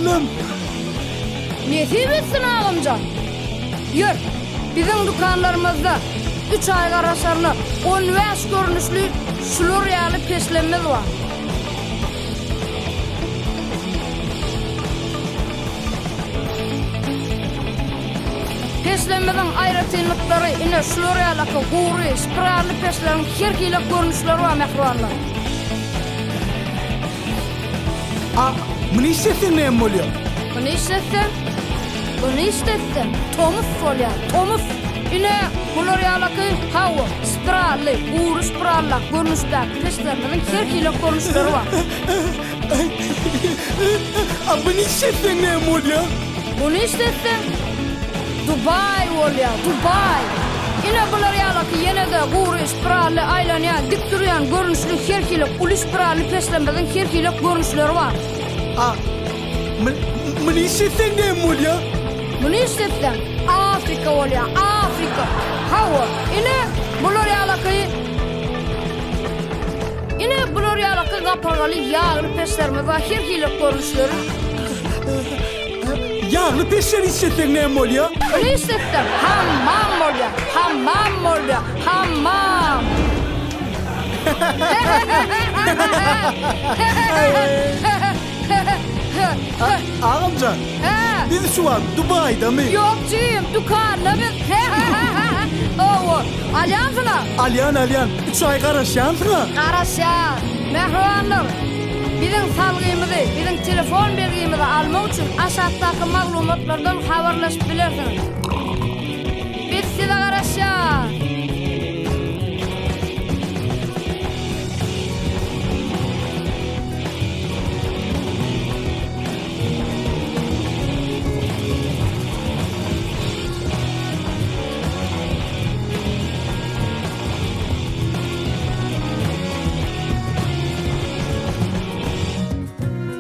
Alym. Nesip etsin agamjan. Ýör, biziň dükanlarymyzda üç aý garaşaryna 15 görnüşli şular ýaly peşlemimiz bar. Peşlemimiziň aýratynlyklary ine şular ýalaky gury, spirally peşleriň her hili görnüşleri bar mähribanlar. A, muny işletseň näme bolýar? Muny işletseň, muny işletseň tomus bolýar, tomus. Ine, bular ýalaky, hawa, spirally, gury spirallak görnüşdäki peşlerimiziň her hili görnüşleri bar. A muny işletseň näme bolýar? Muny işletseň, Dubaý bolýar, Dubaý! Ine bular ýalaky ýene-de gury spirally aýlanýan, dik durýan görnüşli her hili uly spirally peçlerimiziň her hili görnüşleri bar. A muny işletseň näme bolýar? Muny işletseň, Afrika bolýar, Afrika! Hawa, ine bular ýalaky Ine bular ýalaky gapyrgaly ýagly peçlerimiz bar, her hili görnüşleri. Ýagly peçleri işletseň näme bolýar? Ony işletseň hammam bolýar, hammam bolýar, hammam. Agamjan, biz şu wagt Dubaýdamy? Ýok jigim, dükanda biz. Hawa, alýansyň-a? Alýan, alýan. Üç aý garaşýansyň-a? Garaşýan. Mähribanlar, biziň salgymyzy, biziň telefon belgimizi almak üçin aşakdaky maglumatlardan habarlaşyp bilersiňiz. Biz size garaşýas!